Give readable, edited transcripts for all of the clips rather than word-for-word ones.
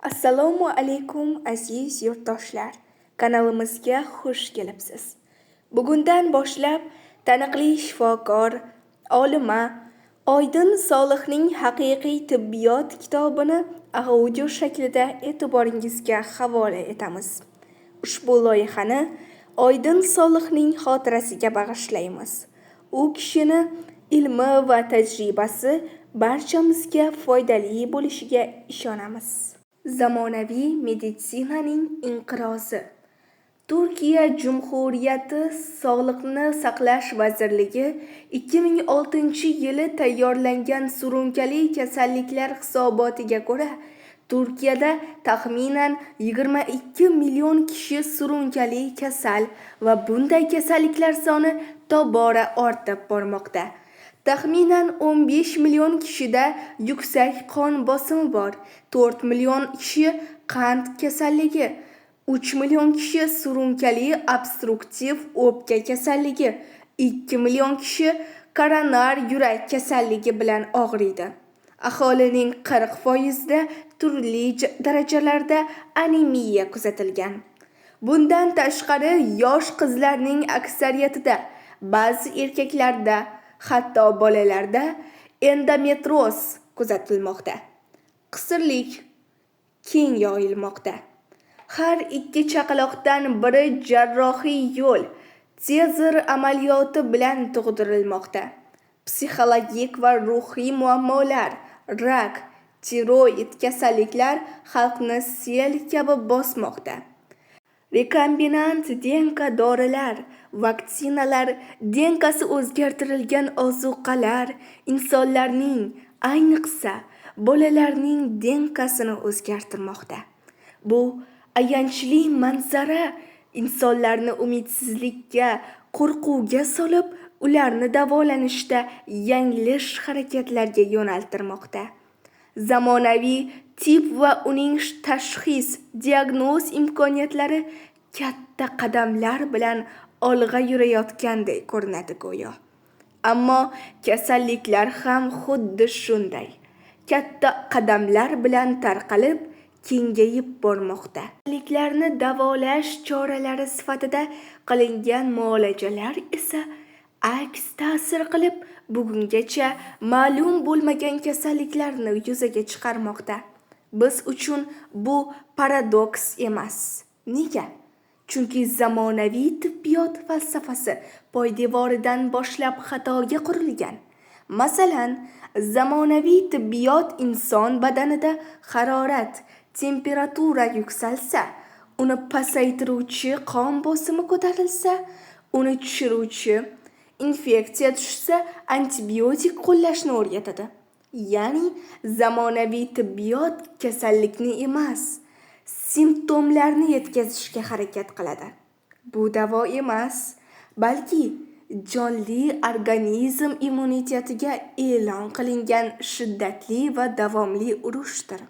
Assalomu alaykum, aziz yurtdoshlar. Kanalimizga xush kelibsiz. Bugundan boshlab taniqli shifokor, olima Oydin Solihning Haqiqiy tibbiyot kitobini audio shaklida e'tiboringizga havola etamiz. Ushbu loyihani Oydin Solihning xotirasiga bag'ishlaymiz. U kishini ilmi va tajribasi barchamizga foydali bo'lishiga ishonamiz. Zamonaviy meditsinaning inqirozi. Turkiya Jumhuriyati Sog'liqni saqlash vazirligi 2006-yili tayyorlangan surunkali kasalliklar hisobotiga ko'ra, Turkiyada taxminan 22 million kishi surunkali kasal va bunday kasalliklar soni tobora ortib bormoqda. Taxminan 15 million kishida yuksak qon bosimi bor, 4 million kishi qand kasalligi, 3 million kishi surunkali obstruktiv o'pka kasalligi, 2 million kishi koronar yurak kasalligi bilan og'riydi. Aholining 40%da turli darajalarda anemiya kuzatilgan. Bundan tashqari, yosh qizlarning aksariyatida, ba'zi erkaklarda, hatto bolalarda endometrioz kuzatilmoqda. Qisirlik keng yoyilmoqda. Har ikki chaqaloqdan biri jarrohiy yo'l, Sezar amaliyoti bilan tug'dirilmoqda. Psixologik va ruhiy muammolar, rak, tiroid kasalliklar xalqni sel kabi bosmoqda. Rekombinant DNK dorilar, vaksinalar, DNKsi o'zgartirilgan ozuqalar insonlarning, ayniqsa, bolalarning DNKsini o'zgartirmoqda. Bu ayanchli manzara insonlarni umidsizlikka, qo'rquvga solib, ularni davolanishda yanglish harakatlarga yo'naltirmoqda. Zamonaviy tib va uning tashxis, diagnoz imkoniyatlari katta qadamlar bilan olg'a yurayotganday ko'rinadi go'yo. Ammo kasalliklar ham xuddi shunday katta qadamlar bilan tarqalib, kengayib bormoqda. Kasalliklarni davolash choralari sifatida qilingan muolajalar esa aks ta'sir qilib, bugungacha ma'lum bo'lmagan kasalliklarni yuzaga chiqarmoqda. Biz uchun bu paradoks emas. Nega? Chunki zamonaviy tibbiyot falsafasi poydevoridan boshlab xatoga qurilgan. Masalan, zamonaviy tibbiyot inson badanida harorat, temperatura yuksalsa, uni pasaytiruvchi qon bosimi ko'tarilsa, uni tushiruvchi, infeksiya tushsa antibiotik qo'llashni o'rgatadi. Ya'ni zamonaviy tibbiyot kasallikni emas, simptomlarni yetkazishga harakat qiladi. Bu davo emas, balki jonli organizm immunitetiga e'lon qilingan shiddatli va davomli urushdir.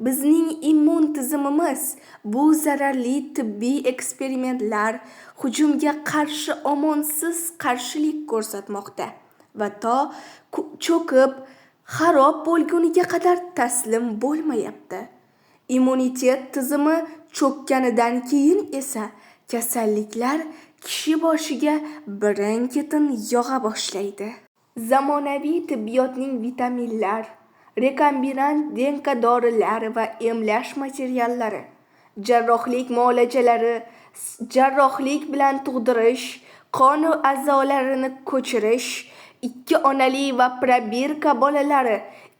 Bizning immun tizimimiz bu zararli tibbiy eksperimentlar hujumga qarshi omonsiz qarshilik ko'rsatmoqda va to cho'kib, xarob bo'lguniga qadar taslim bo'lmayapti. Immunitet tizimi cho'kkanidan keyin esa kasalliklar kishi boshiga birin-ketin yog'a boshlaydi. Zamonaviy tibbiyotning vitaminlar, rekombinant DNK dorilar va emlash materiallari, jarrohlik muolajalari, jarrohlik bilan tug'dirish, qon a'zolarini ko'chirish, ikki onali va probirka bolalari,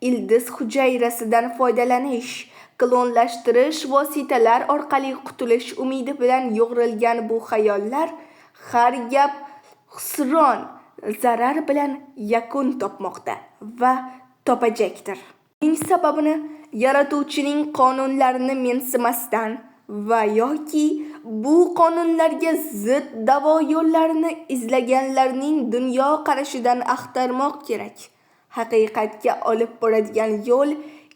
ildiz hujayrasidan foydalanish, klonlashtirish vositalar orqali qutulish umidi bilan yo'g'rilgan bu xayollar har gap xusron, zarar bilan yakun topmoqda va topajakdir. Buning sababini yaratuvchining qonunlarini mensimasdan va yoki bu qonunlarga zid davo yo'llarini izlaganlarning dunyo qarashidan axtarmoq kerak. Haqiqatga olib boradigan yo'l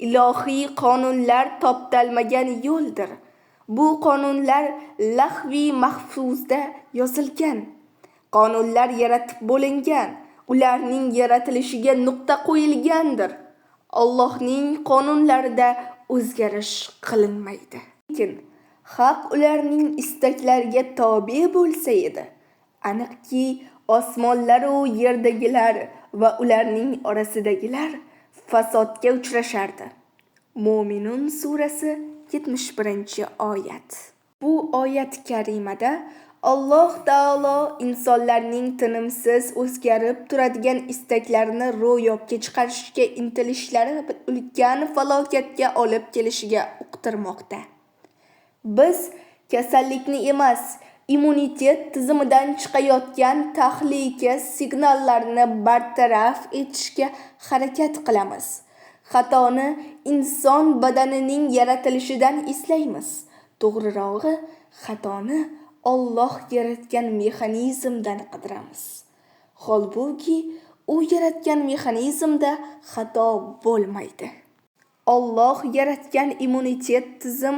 ilohiy qonunlar toptalmagan yo'ldir. Bu qonunlar lahvi mahfuzda yozilgan. Qonunlar yaratib bo'lingan, ularning yaratilishiga nuqta qo'yilgandir. Allohning qonunlarida o'zgarish qilinmaydi. Lekin haq ularning istaklariga tobe bo'lsa edi, aniqki, osmonlar-u yerdagilar va ularning orasidagilar fasodga uchrashardi. Mo'minun surasi 71-oyat. Bu oyat karimada Alloh taolo insonlarning tinimsiz o'zgarib turadigan istaklarini ro'yobga chiqarishga intilishlari ulkan falokatga olib kelishiga uqtirmoqda. Biz kasallikni emas, immunitet tizimidan chiqayotgan tahlika signallarini bartaraf etishga harakat qilamiz. Xatoni inson badanining yaratilishidan izlaymiz. To'g'rirog'i, xatoni Alloh yaratgan mexanizmdan qidiramiz. Holbuki, u yaratgan mexanizmda xato bo'lmaydi. Alloh yaratgan immunitet tizim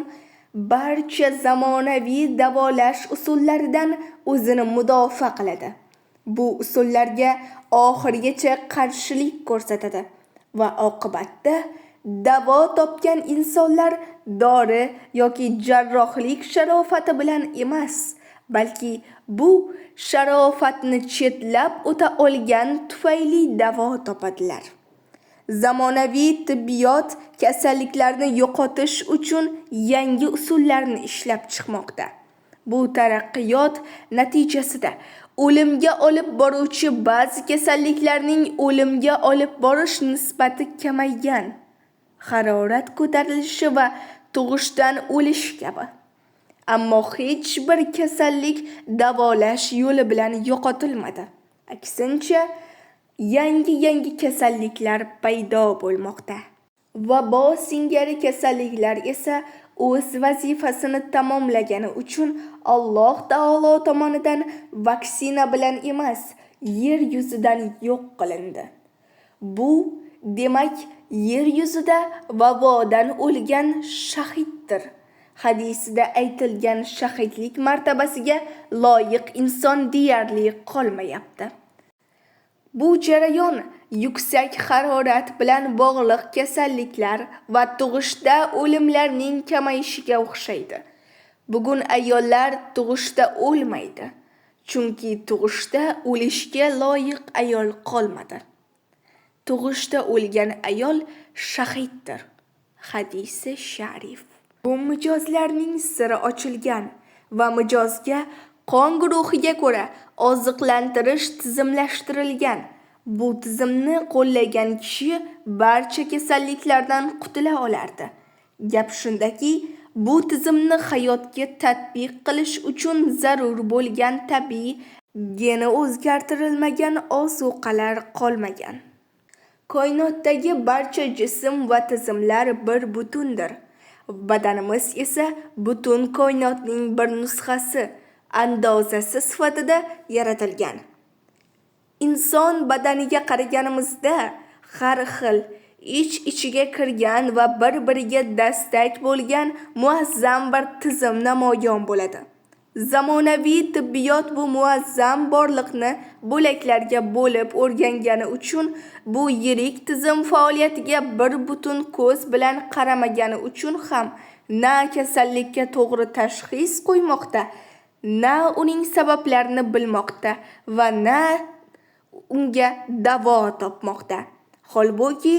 barcha zamonaviy davolash usullaridan o'zini mudofaa qiladi. Bu usullarga oxirigacha qarshilik ko'rsatadi va oqibatda davo topgan insonlar dori yoki jarrohlik sharofati bilan emas, balki bu sharofatni chetlab o'ta olgan tufayli davo topadilar. Zamonaviy tibbiyot kasalliklarni yo'qotish uchun yangi usullarni ishlab chiqmoqda. Bu taraqqiyot natijasida o'limga olib boruvchi ba'zi kasalliklarning o'limga olib borish nisbati kamaygan. Harorat ko'tarilishi va tug'ishdan o'lish kabi. Ammo hech bir kasallik davolash yo'li bilan yo'qotilmadi. Aksincha, yangi-yangi kasalliklar paydo bo'lmoqda. Vabo singari kasalliklar esa o'z vazifasini tamomlagani uchun Alloh taolo tomonidan vaksina bilan emas, yer yuzidan yo'q qilindi. Bu demak, yer yuzida vabodan o'lgan shahiddir. Hadisida aytilgan shahidlik martabasiga loyiq inson deyarli qolmayapti. Bu jarayon yuksak harorat bilan bog'liq kasalliklar va tug'ishda o'limlarning kamayishiga o'xshaydi. Bugun ayollar tug'ishda o'lmaydi, chunki tug'ishda o'lishga loyiq ayol qolmadi. Tug'ishda o'lgan ayol shahiddir. Hadisi sharif. Bu mijozlarning siri ochilgan va mijozga qon guruhiga ko'ra oziqlantirish tizimlashtirilgan. Bu tizimni qo'llagan kishi barcha kasalliklardan qutula olardi. Gap shundaki, bu tizimni hayotga tatbiq qilish uchun zarur bo'lgan tabiiy geni o'zgartirilmagan ozuqalar qolmagan. Koinotdagi barcha jism va tizimlar bir butundir. Badanimiz esa butun koinotning bir nusxasi, andozasi sifatida yaratilgan. Inson badaniga qaraganimizda har xil, ich-ichiga kirgan va bir-biriga dastak bo'lgan muazzam bir tizim namoyon bo'ladi. Zamonaviy tibbiyot bu muazzam borliqni bo'laklarga bo'lib o'rgangani uchun, bu yirik tizim faoliyatiga bir butun ko'z bilan qaramagani uchun ham na kasallikka to'g'ri tashxis qo'ymoqda, na uning sabablarini bilmoqda va na unga davo topmoqda. Holbuki,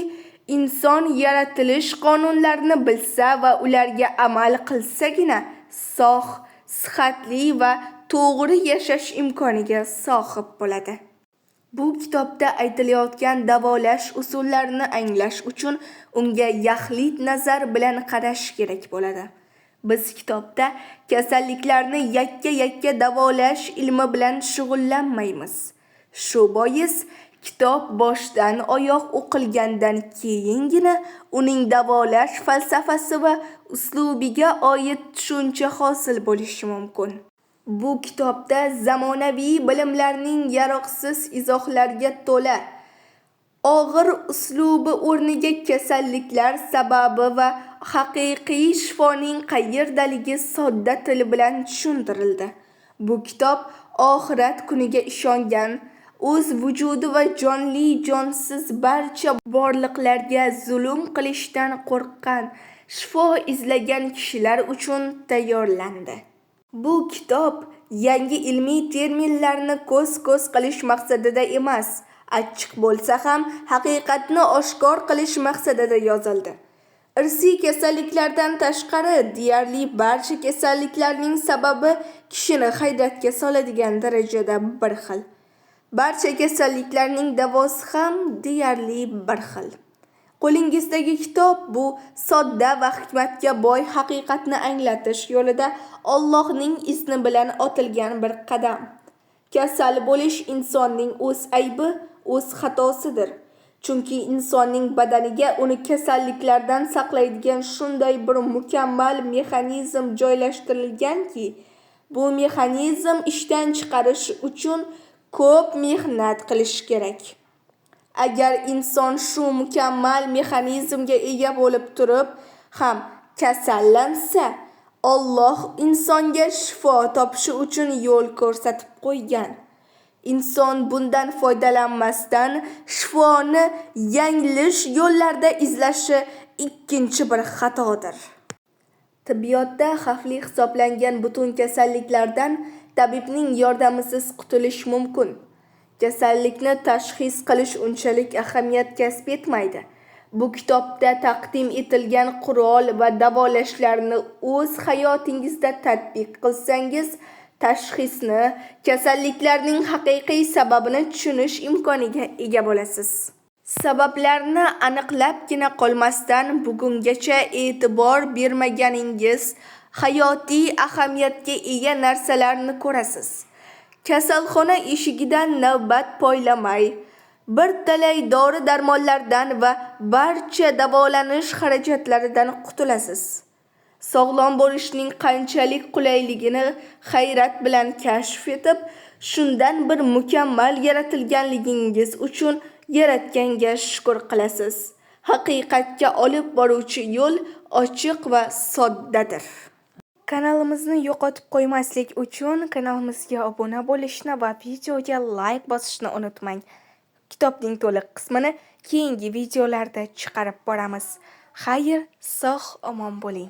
inson yaratilish qonunlarini bilsa va ularga amal qilsagina sog', sihatli va to'g'ri yashash imkoniga sohib bo'ladi. Bu kitobda aytilayotgan davolash usullarini anglash uchun unga yaxlit nazar bilan qarash kerak bo'ladi. Biz kitobda kasalliklarni yakka-yakka davolash ilmi bilan shug'ullanmaymiz. Shu bois kitob boshdan oyoq o'qilgandan keyingina uning davolash falsafasi va uslubiga oid tushuncha hosil bo'lishi mumkin. Bu kitobda zamonaviy bilimlarning yaroqsiz izohlarga to'la og'ir uslubi o'rniga kasalliklar sababi va haqiqiy shifoning qayerdaligi sodda til bilan tushuntirildi. Bu kitob oxirat kuniga ishongan, o'z vujudi va jonli jonsiz barcha borliqlarga zulm qilishdan qo'rqqan, shifo izlagan kishilar uchun tayyorlandi. Bu kitob yangi ilmiy terminlarni ko'z-ko'z qilish maqsadida emas, achchiq bo'lsa ham haqiqatni oshkor qilish maqsadida yozildi. Irsiy kasalliklardan tashqari deyarli barcha kasalliklarning sababi kishini hayratga soladigan darajada bir xil. Barcha kasalliklarning davosi ham deyarli bir xil. Qo'lingizdagi kitob bu sodda va hikmatga boy haqiqatni anglatish yo'lida Allohning izni bilan otilgan bir qadam. Kasal bo'lish insonning o'z aybi, o'z xatosidir. Chunki insonning badaniga uni kasalliklardan saqlaydigan shunday bir mukammal mexanizm joylashtirilganki, bu mexanizm ishdan chiqarish uchun ko'p mehnat qilish kerak. Agar inson shu mukammal mexanizmga ega bo'lib turib ham kasallansa, Alloh insonga shifo topishi uchun yo'l ko'rsatib qo'ygan. Inson bundan foydalanmasdan shifoni yanglish yo'llarda izlashi ikkinchi bir xatodir. Tibbiyotda xavfli hisoblangan butun kasalliklardan tabibning yordamisiz qutulish mumkin. Kasallikni tashxis qilish unchalik ahamiyat kasb etmaydi. Bu kitobda taqdim etilgan qurol va davolashlarni o'z hayotingizda tatbiq qilsangiz, tashxisni, kasalliklarning haqiqiy sababini tushunish imkoniga ega bo'lasiz. Sabablarni aniqlabgina qolmasdan, bugungacha e'tibor bermaganingiz hayotiy ahamiyatga ega narsalarni ko'rasiz. Kasalxona eshigidan navbat poylamay, bir talay dori-darmonlardan va barcha davolanish xarajatlaridan qutulasiz. Sog'lom bo'lishning qanchalik qulayligini hayrat bilan kashf etib, shundan bir mukammal yaratilganligingiz uchun Yaratganga shukr qilasiz. Haqiqatga olib boruvchi yo'l ochiq va soddadir. Kanalimizni yo'qotib qo'ymaslik uchun kanalimizga obuna bo'lishni va videoga like bosishni unutmang. Kitobning to'liq qismini keyingi videolarda chiqarib boramiz. Xayr, sog' omon bo'ling.